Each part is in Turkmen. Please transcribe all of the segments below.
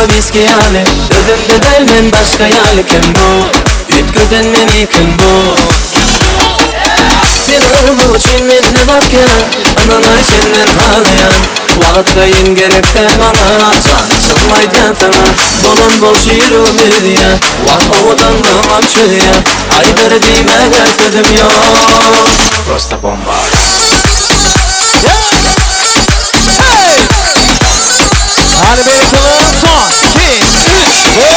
Bomba viski ýaly Özümde däl men başga ýaly Kim bu? Üýtgeden meni kim bu? Seni yrmak üçin mende zat kän Ynanaý senden halaýan Wagt gaýyn gerek däl maňa Jan çynym aýdýan saňa Bolan bolşy ýüregim üzýä Wah owadanlygňam çözýä Aýdar diýmäge sözüm ýok Prosta bomba. Hany berekella son 2 3 4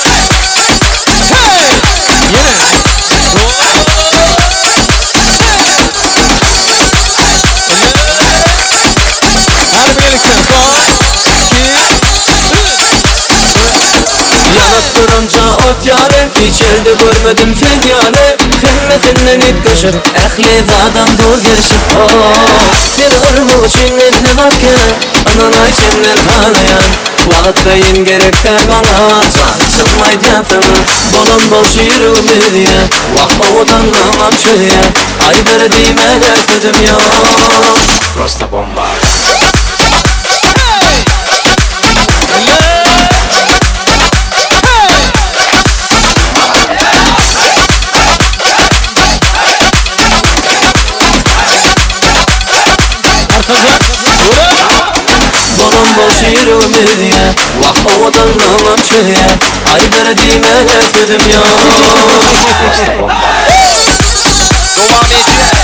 Hey! Hey! Ýene. Hany birlikde son 2 3 Ýanyp duranja ot ýaly Hiç ýerde görmedim sen ýaly Hemmesinden üýtgeşik Ähli zadam dur gelşik Oh Seni yrmak üçin mende zat kän Ynanaý senden halaýan Wagt gaýyn gerek däl maňa Jan çynym aýdýan saňa Bolan bolşy ýüregim üzýä Wah owadanlygyňam çözýä Aýdar diýmäge sözüm ýok Prosta bomba. Bolan bolşy ýüregim üzýä Wah owadanlygyňam çözýä Aýdar diýmäge sözüm ýok. Dowam edýär.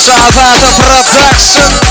Şazada Production.